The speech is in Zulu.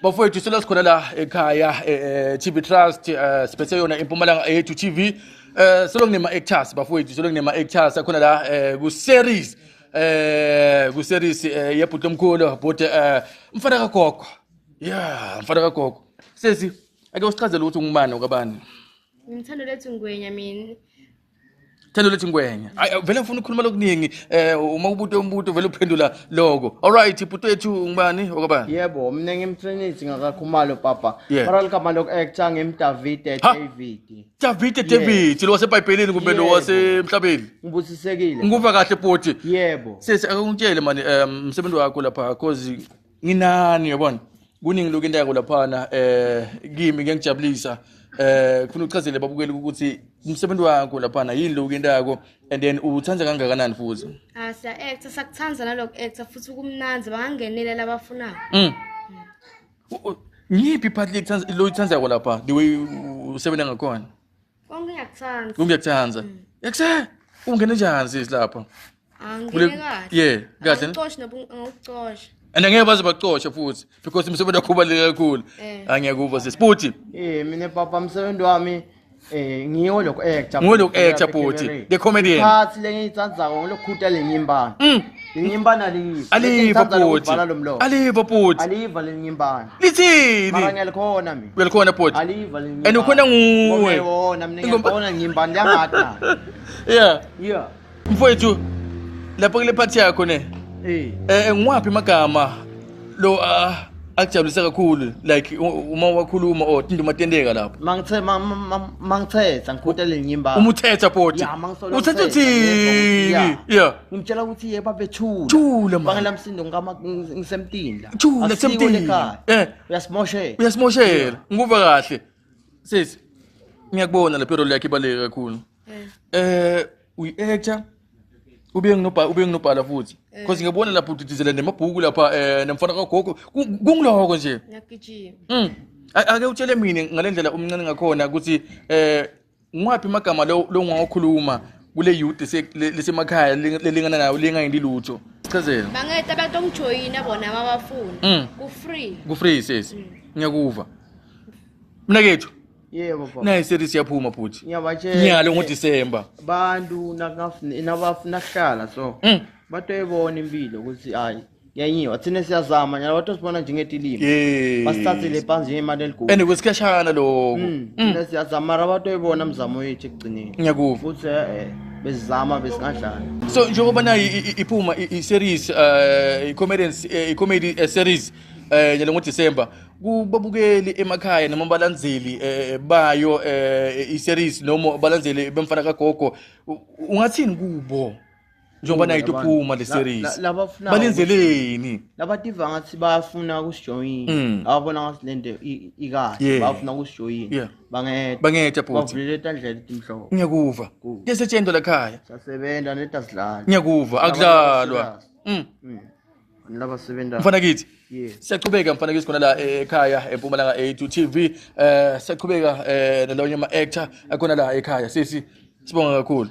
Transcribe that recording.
Bafowethu, solo sikhona la ekhaya, TV Trust, siphethe yona Impumalanga Yethu TV. Solo kunema actors, bafowethu, solo kunema actors akhona la ku series yebhuti omkhulu, bhuti Mfana kaGogo. Yeah, Mfana kaGogo. Sesi, ake usichazele ukuthi ungubani okabani? Ngimthando lethu Ngwenya mina. Thando Lethu Ngwenya. Ay, vele ngifuna ukukhuluma lokuningi, uma ubuto umbuto vele uphendula loko. Alright, bhuti wethu, ungubani okabani? Yebo, mina ngimtrinity ngakaKhumalo, papa. Yeah. Mara ligama loku-actor ngimDavide Ha? David. David David, lo wasebhayibhelini kumbe lo Yebo. wasemhlabeni? Ngibusisekile. Ngikuva kahle, bhuti? Yebo. Sesi, ake ungitshele mani umsebenzi wakho lapha, cause nginani, yabona, kuningi lokhu intako laphana kimi kuyangijabulisa. Kufuna uchazele babukeli ukuthi umsebenzi wakho laphana yini lokhu intako, and then uthanda kangakanani futhi? Ah, siya actor, sakuthanda nalokhu actor futhi kumnandzi, bangangenela labafunayo. Ngiyiphi part lekuthanda lo uyithandzako lapha, the way usebenza ngakhona? Konke ngiyakuthanda. Kungiyakuthanda ekuse ungene njani sisi lapha? Angene kahle. Yeah, kahle ne? Angikucoshi nobu angikucosha. And angeke baze bakucoshe futhi because umsebenzi wakho ubaluleke kakhulu. Angiyekuva, sisi. Bhuti? Mina papa, umsebenzi wami ngiwo lokhu actor. Nguwe lokhu actor, bhuti. The comedian. Phathi lengiyitsandzako ngilokhuta lenyimbana. Lenyimbana liva. Aliva, bhuti. Vala lo mlomo. Aliva, bhuti. Aliva lenyimbana. Lithini? Mara ngiyalikhona mina. Uyalikhona, bhuti? Aliva lenyimbana. And ukhona nguwe. Wona mina ngiyalikhona nyimbana liyangathi na. Yeah. Mfowethu, lapha kule phathi yakho ne, ngiwaphi amagama lo akujabulisa kakhulu, like uma wakhuluma or tinto matendeka lapho? Mangithe mangithetha ngikhuta lenyimbana. Uma uthetha, bhuti? Ya, mangisolo uthetha ngithetha, uthini? Yeah. Ngimtshela ukuthi yebo abethula. Thula, man. Bangela msindo ngama ngisemtini la. Thula. Asikho Kusemtini. lekhaya. Uyasimoshela. Uyasimoshela. Ngikuva kahle, sisi? Ngiyakubona lapho, role yakhe ibaluleke kakhulu. Uyi-actor, ube nginobhala futhi, because ngiyabona lapho udidizela nemabhuku lapha Nemfana kaGogo. Kungiloko nje. Ngiyagijima. Ake utshele mina ngale ndlela umncane ngakhona ukuthi ngwaphi amagama lo ungawakhuluma kule youth lesemakhaya lelingana nayo lengayindi lutho. Sichazele. Bangeta batongijoyina bona mabafuna. Ku-free. Ku-free, sesi. Ngiyakuva. Mina kethu. Yebo baba. Nayi series yaphuma, futhi. Ngiyabatshela. Nyalo ngoDisemba. Bantu nakafuna nabafuna kuhlala so batoyibona impilo ukuthi hayi kuyanyiwa, thina siyazama nyala bato sibona njengetilima. Basithathele phansi njengemali eligugu. And kwesikhashana lokho. Thina siyazama, mara batoyibona mzamo yethu ekugcineni. Ngiyakuva. Futhi besizama, besingadlali. So njengoba nayi iphuma i-series, i-comedians, i-comedy series nyalo ngoDisemba, kubabukeli emakhaya noma balandzeli bayo i-series noma balandzeli beMfana kaGogo, ungathini kubo njengoba nayo iphuma le series? Labafuna Balindzeleni? Labativa ngathi bayafuna ukusijoyina, ababona ngathi lento ikahle, bayafuna ukusijoyina, bangeta. Bangeta, bhuti. Bavulele tandlela timhlobo. Ngiyakuva. Kuyasetshenzwa lakhaya. Siyasebenza netasidlala. Ngiyakuva, akudlalwa. Labasebenza. Mfana kithi. Yes. Siyaqhubeka, mfana kithi, khona la ekhaya eMpumalanga A2 TV. Siyaqhubeka nalawonye ama actor akhona la ekhaya. Sisi, sibonga kakhulu.